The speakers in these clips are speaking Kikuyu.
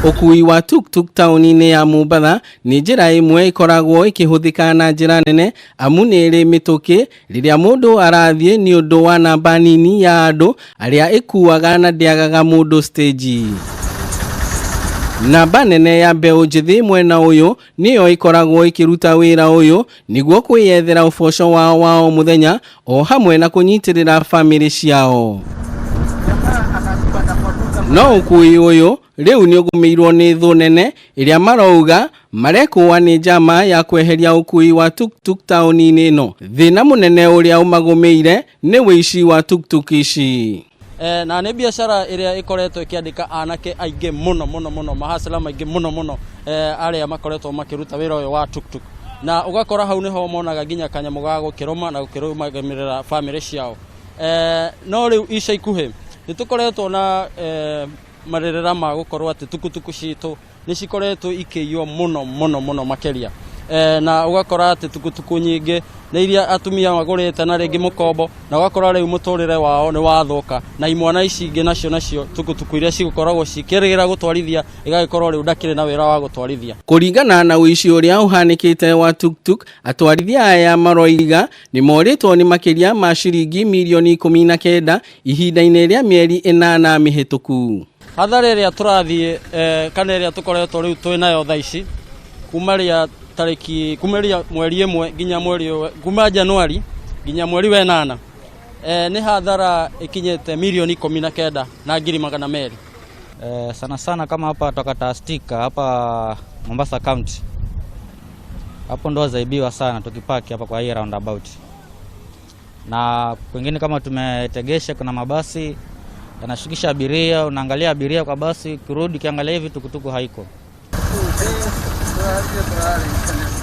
Ũkui wa tuktuk taũni-inĩ ya Mombatha nĩ njĩra ĩmwe ĩkoragwo ĩkĩhũthĩka na njĩra nene amu nĩ ĩrĩ mĩtũkĩ rĩrĩa mũndũ arathiĩ nĩ ũndũ wa namba nini ya andũ arĩa ĩkuaga na ndĩagaga mũndũ stage. Namba nene ya mbeũ njĩthĩ mwena ũyũ nĩyo ĩkoragwo ĩkĩruta wĩra ũyũ nĩguo kwĩyethera ũboco wao wa o mũthenya o hamwe na kũnyitĩrĩra bamĩrĩ ciao. No ũkui ũyũ rĩu nĩ ũgũmĩirwo nĩ thũ nene ĩrĩa marauga marekũa nĩ njama ya kweheria ũkui wa tuktuk taũni-inĩ ĩno. Thĩna mũnene ũrĩa ũmagũmĩire nĩ ũici wa tuktuk ici. Na nĩ biacara ĩrĩa ĩkoretwo ĩkĩandĩka anake aingĩ mũno mũno mũno, mahacera maingĩ mũno mũno, arĩa makoretwo makĩruta wĩra ũyũ wa tuktuk, na ũgakora hau nĩho monaga nginya kanyamũ ga gũkĩrũma na gũkĩrũgamĩrĩra bamĩrĩ ciao. No rĩu ica ikuhĩ nĩ tũkoretwo na marĩrĩra ma gũkorwo atĩ tukutuku citũ nĩ cikoretwo ikĩiywo mũno mũno mũno makĩria, na ũgakora atĩ tukutuku nyingĩ nĩ iria atumia magũrĩte na rĩngĩ mũkombo, na ũgakora rĩu mũtũrĩre wao nĩ wathũka, na imwana ici ingĩ nacio tukutuku iria cigũkoragwo cikĩrĩgĩra gũtwarithia igagĩkorwo rĩu ndakĩrĩ na wĩra wa gũtwarithia. Kũringana na ũici ũrĩa ũhanĩkĩte wa tuktuk, atwarithia aya maroiga nĩ morĩtwo nĩ makĩria ma ciringi mirioni 19 ihinda-inĩ rĩa mĩeri 8 mĩhĩtũku. Hathara ĩrĩa tũrathiĩ, kana ĩrĩa tũkoretwo rĩu twĩ nayo thaa ici, kuma rĩa tarĩki, kuma rĩa mweri 1 nginya mweri, kuma Januari nginya mweri wa 8, nĩ hathara ĩkinyĩte mirioni 19 na ngiri 200. Sana sana kama hapa twakata stika hapa Mombasa County, hapo ndo zaibiwa sana tukipaki hapa kwa hii roundabout, na kwingine kama tumetegesha, kuna mabasi yanashukisha abiria, unaangalia abiria kwa basi, kirudi ukiangalia hivi tukutuku haiko.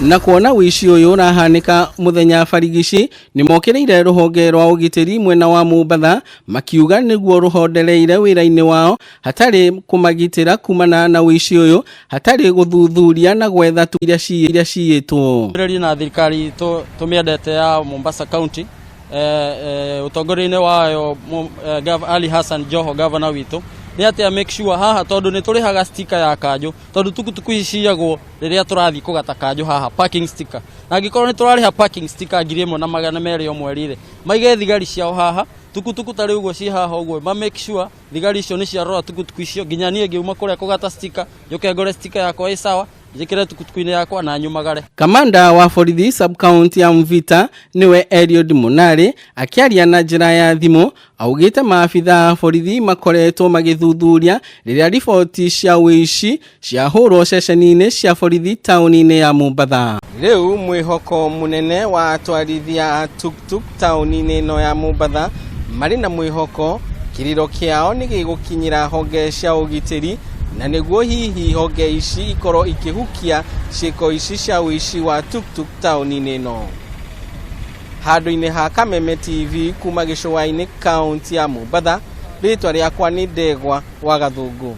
Na kuona ũici ũyũ ũrahanĩka mũthenya barigici, nĩ mokĩrĩire rũhonge rwa ũgitĩri mwena wa Mombatha makiuga nĩguo rũhondereire wĩra-inĩ wao hatarĩ kũmagitĩra kumana na ũici ũyũ hatarĩ gũthuthuria na gwetha tu iria ciyĩtwo. Na thirikari itũ tũmĩendete ya Mombasa County, ũtongoria-inĩ wayo Ali Hassan Joho, governor witũ, nĩ atĩ make sure haha, tondũ nĩ tũrĩhaga sticker ya kanjũ, tondũ tukutuku ici ciyagwo rĩrĩa tũrathiĩ kũgata kanjũ haha, parking sticker, na angĩkorwo nĩ tũrarĩha parking sticker 1200 o mweri rĩ, maige thigari ciao haha. Tukutuku ta rĩu ũguo ciĩ haha ũguo, ma make sure thigari icio nĩ ciarora tukutuku icio, nginya niĩ ngĩuma kũrĩa kũgata sticker njũke ngore sticker yakwa ĩ sawa, njĩkĩre tukutuku-inĩ yakwa na nyumagare. Kamanda wa borithi sub county ya Mvita nĩwe Eliud Munari akĩaria na njĩra ya thimũ augĩte maabitha a borithi makoretwo magĩthuthuria rĩrĩa riboti cia ũici ciahũrwo ceceni-inĩ cia borithi taũni-inĩ ya Mombatha. Rĩu mwĩhoko mũnene wa atwarithia a tuktuk taũni-inĩ ĩno ya Mombatha marĩ na mwĩhoko kĩrĩro kĩao nĩ gĩgũkinyĩra honge cia ũgitĩri na nĩguo hihi honge ici ikorwo ikĩhukia ciĩko ici cia ũici wa tuktuk taũni-inĩ ĩno. Handũ-inĩ ha Kameme TV kuma gĩcũa-inĩ kaunti ya Mombatha, rĩtwa rĩakwa nĩ Ndegwa wa Gathũngũ.